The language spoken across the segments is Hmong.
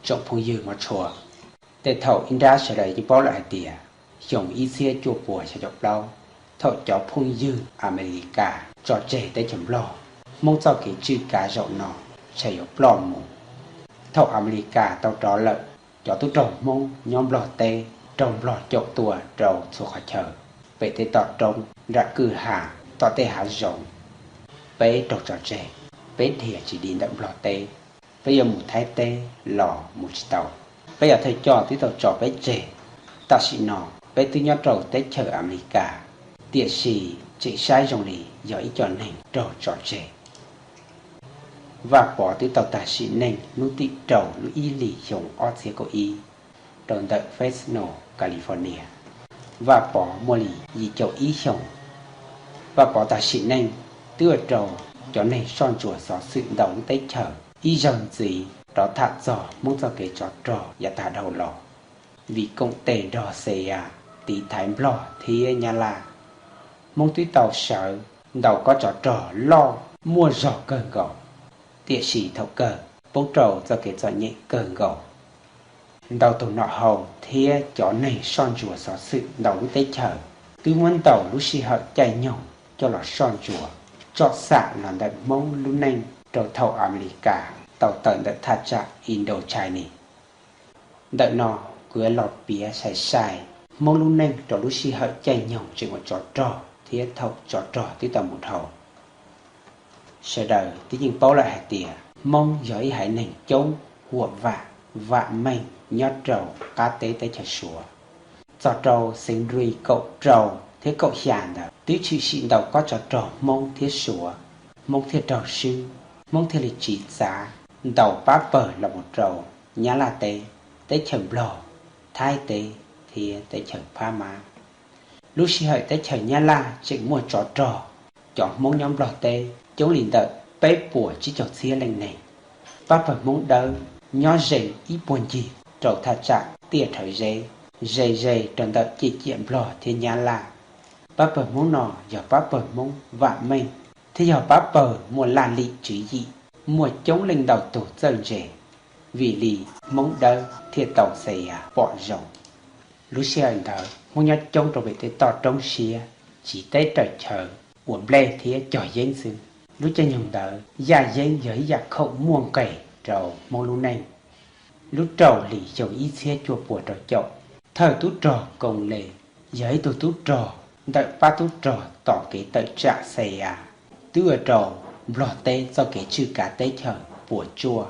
Tsoom phooj ywg mog tshua, tej thaum ib nrab sawv daws yeej paub lawm hais tias xyoo ib txhiab cuaj puas xya caum plaub, thaum cov phooj ywg Amelikas tso tseg teb chaws Nplog, Hmoob txoj kev tswj kav zaum no ntshe yuav ploj mus. Thaum Amelikas tau rov lawm, cov tub rog Hmoob nyob Nplog teb raug Nplog caum tua rau txhua qhov chaw, pem tej toj roob, nram kwj ha, tom tej hav zoov, peb raug tso tseg, peb dhia tsis dim ntawm Nplog teb, peb yuav mus Thaib teb los mus tsis tau. Peb cov thawj coj twb tau tso peb tseg, tam sim no peb twb nyob rau teb chaws Amelikas, tiam sis tseem saib zoo li yog ib co neeg raug tso tseg. Vaj Pov twb tau tag sim neej hnub tim rau lub ib hlis xyoo ob txhiab kaum ib, rau ntawm Fresno, California. Vaj Pov muaj li yim caum ib xyoos. Vaj Pov tag sim neej twb ua rau cov neeg soj ntsuam xov xwm ntau lub teb chaws ib zaug ntxiv rov tham txog Hmoob txoj kev tsov rog yav tag dhau los, vim koom tes nrog Xes Yas tiv thaiv Nplog thiab Nyab Laj. Hmoob twb tau sawv ntaus kob tsov rog loj muaj zog kawg nkaus, tiam sis thaum kawg poob rau txoj kev txom nyem kawg nkaus. Ntau tus nom hau thiab cov neeg soj ntsuam xov xwm ntau lub teb chaws twb muab ntaus lub sij hawm caij nyoog coj los soj ntsuam, tsom xam los ntawm Hmoob lub neej rau thaum Amelikas tau tawm ntawm thaj tsam Indochina. Ntawm no kuv yuav los piav sai sai Hmoob lub neej rau lub sij hawm caij nyoog tseem ua tsov rog thiab thaum tsov rog twb tau mus dhau. Sawv daws twb yeej paub lawm hais tias Hmoob yog ib haiv neeg coob, huam vam, vam meej nyob rau qab teb teb chaws Suav. Txog rau xeev nri kaum rau thiab kaum xya ntawd twb tshwm sim ntaus kob tsov rog Hmoob thiab Suav, Hmoob thiaj raug swb, Hmoob thiaj li tsiv txav ntaus pab pawg los mus rau Nyab Laj teb, teb chaws Nplog, Thaib teb thiab teb chaws Phab Mab. Lub sij hawm teb chaws Nyab Laj tseem muaj tsov rog, cov Hmoob nyob Nplog teb coob li ntawm peb puas tsib caug txhiab leej neeg. Pab pawg Hmoob Dawb nyob ze ib puag ncig rau thaj tsam Tiaj Rhawv Zeb, ze ze rau ntawm ciam ciam Nplog thiab Nyab Laj. Pab pawg Hmoob no yog pab pawg Hmoob vam meej, thiab yog pab pawg muaj laj lim tswv yim, muaj coob leej ntau tus txawj ntse, vim li Hmoob Dawb thiaj tau Xes Yas pom zoo. Lub sij hawm ntawd Hmoob nyob coob rau pem tej toj roob siab, tsiv teb raws chaw, ua nplej thiab cog yeeb xwb. Lub caij nyoog ntawd yaj yeeb yog ib yam khoom muaj nqis rau Hmoob lub neej. Lub rau hlis xyoo ib txhiab cuaj puas rau caum, thawj tub rog Koos Les yog ib tug tub rog ntawm pab tub rog tos kev tawm tsam Xes Yas, twb ua rau Nplog teb txoj kev tswj kav teb chaws puas tsuaj,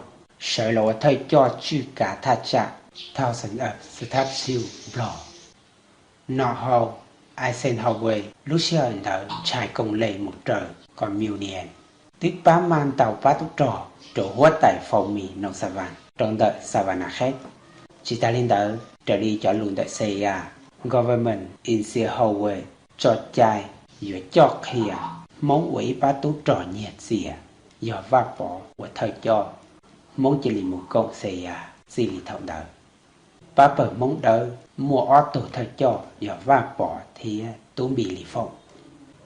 sawv los ua thawj coj tswj kav thaj tsam Thousand Oaks Statue Nplog. Nom hau Eisenhower lub sij hawm ntawd ntshai Koos Les mus raws Communion, twb pab maj ntaus pab tub rog rau huab tais Phau Mis Noo Xa Vas rau ntawm Savannah Heights. Tsis tas li ntawd, raws li cov lus ntawm Xes Yas, government Eisenhower tso cai yuav coj qhia Hmoob ua ib pab tub rog nyiag txiag, yog Vaj Pov ua thawj coj. Hmoob cia li mus koom Xes Yas txij li thaum ntawd. Pab pawg Hmoob Dawb muaj ob tug thawj coj yog Vaj Pov thiab Tub Npis Lis Foom.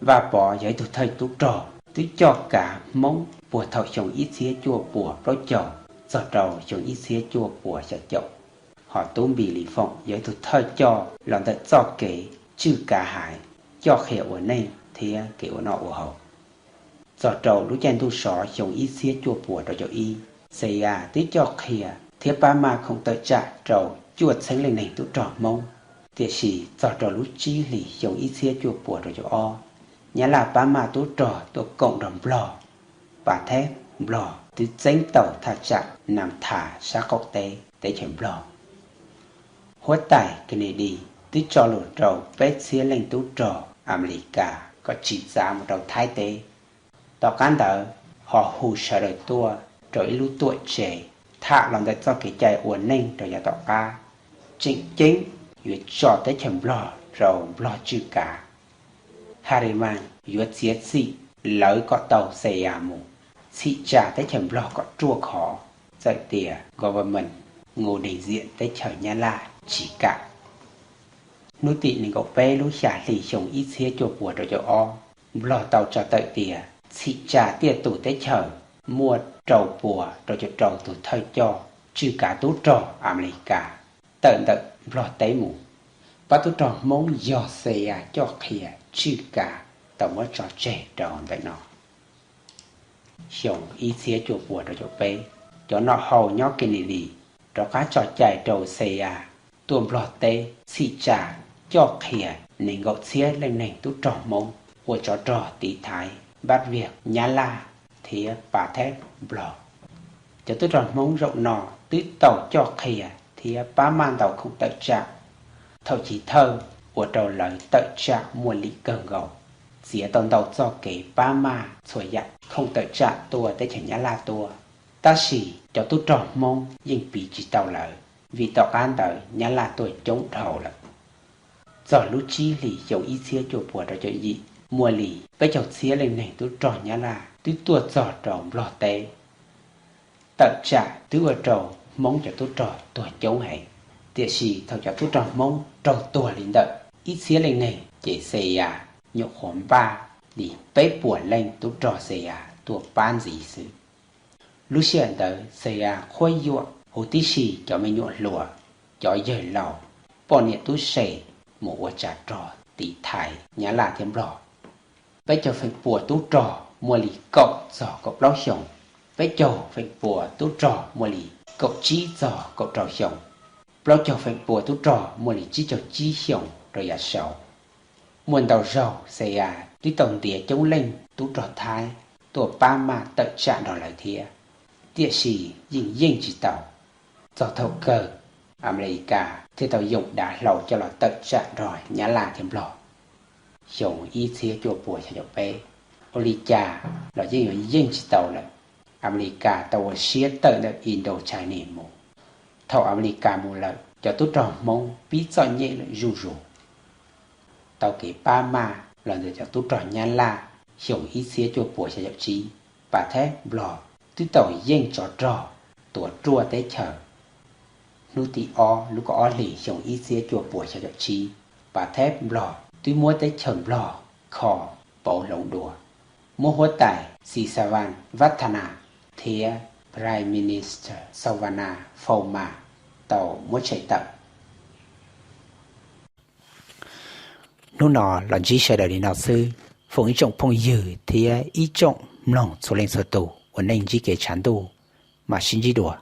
Vaj Pov yog ib tug thawj tub rog twb coj kav Hmoob puag thaum xyoo ib txhiab cuaj puas plaub caug txog rau xyoo ib txhiab cuaj puas xya caum, hos Tub Npis Lis Foom yog ib tug thawj coj los ntawm txoj kev tswj kav haiv, coj qhia ua neej thiab kev ua noj ua haus. Txog rau lub caij ntuj sov xyoo ib txhiab cuaj puas rau caum ib, Xes Yas twb coj qhia thiab pab maj khoom tawm tsam rau cuaj txheeb leej neeg tub rog Hmoob. Tiam sis txog rau lub tsib hlis xyoo ib txhiab cuaj puas rau caum ob, Nyab Laj pab maj tub rog tuaj koom nrog Nplog, Patheb Nplog twb txeeb tau thaj tsam Nam Thas sab qaum teb teb chaws Nplog. Huab tais Kennedy twb tso lus rau peb txhiab leej tub rog Amelikas kom tsiv txav mus rau Thaib teb. Tom qab ntawd ho hu sawv daws tuaj rau ib lub tuam tsev tham los ntawm txoj kev cai ua neej rau yav tom qab. Tseem ceeb yuav tso teb chaws Nplog rau Nplog tswj kav. Harriman yuav txiav txim lawv kom tau Xes Yas mus, txhim tsa teb chaws Nplog kom ruaj khov, txawm tias government Ngô Đình Diệm teb chaws Nyab Laj tsis kam. Hnub tim nees nkaum peb lub xya hli xyoo ib txhiab cuaj puas rau caum ob, Nplog tau tso tawm tias txhim tsa tiaj tus teb chaws muaj rau pua rau caum rau tus thawj coj tswj kav tub rog Amelikas tawm ntawm Nplog teb mus. Pab tub rog Hmoob yog Xes Yas coj qhia tswj kav tau muab tso tseg rau ntawm no. Xyoo ib txhiab cuaj puas rau caum peb, cov nom hau nyob Kenelis rov qab tso cai rau Xes Yas tuaj Nplog teb txhim tsa coj qhia nees nkaum txhiab leej neeg tub rog Hmoob ua tsov rog tiv thaiv npab viag Nyab Laj thiab Pas Theb Nplog. Cov tub rog Hmoob zaum no twb tau coj qhia thiab pab maj ntau khoom tawm tsam. Thaum chiv thawj ua rau lawv tawm tsam muaj lim kawg nkaus, txiav tau ntau txoj kev pab maj txhua yam khoom tawm tsam tuaj teb chaws Nyab Laj tuaj. Tab sis cov tub rog Hmoob yeej piv tsis tau lawv, vim tom qab ntawd Nyab Laj tuaj coob dhau lawm. Txog lub tsib hlis xyoo ib txhiab cuaj puas rau caum yim, muaj li peb caug txhiab leej neeg tub rog Nyab Laj twb tuaj txog rau Nplog teb. Tawm tsam twb ua rau Hmoob cov tub rog tuag coob heev, tiam sis thaum cov tub rog Hmoob raug tuag li ntawm ib txhiab leej neeg ces Xes Yas nyuam qhuav npaj li peb puas leej tub rog Xes Yas tuaj pab ntxiv xwb. Lub sij hawm ntawd Xes Yas qhuab yuam huv tib si cov me nyuam hluas, cov yawg laus, poj niam tub se mus ua tsov rog tiv thaiv Nyab Laj thiab Nplog. Peb caug feem pua tub rog muaj li kaum txog kaum plaub xyoos, peb caug feem pua tub rog muaj li kaum tsib txog kaum rau xyoos, plaub caug feem pua tub rog muaj li tsib caug tsib xyoos rau yav saud. Muaj ntau zaug Xes Yas twb tau ntiav coob leej tub rog Thaib tuaj pab maj tawm tsam nrog lawv thiab, tiam sis yeej yeej tsis tau. Txog thaum kawg, Amelikas thiaj tau yoom dav hlau coj los tawm tsam nrog Nyab Laj thiab Nplog. Xyoo ib txhiab cuaj puas xya caum peb, ua li cas los yeej yuav yeej tsis tau lawm. Amelikas tau ua siab tawm ntawm Indochinese mus. Thaum Amelikas mus lawm, cov tub rog Hmoob pib txom nyem lawm zuj zus. Tau kev pab maj los ntawm cov tub rog Nyab Laj xyoo ib txhiab cuaj puas xya caum tsib, Pas Theb Nplog twb tau yeej tsov rog tuav ruaj teb chaws. Hnub tim ob lub kaum ob hlis xyoo ib txhiab cuaj puas xya caum tsib, Pas Theb Nplog twb muab teb chaws Nplog kho pauv hloov dua, muab huab tais Sisavan Vathana thiab Prime Minister Sovana Phouma tau muab tshem tawm. Hnub no los ntsib sawv daws li no xwb. Foom ib tsoom phooj ywg thiab ib tsoom mloog txhua leej txhua tus uas nej ntsib kev tshav ntuj, mam sib ntsib dua.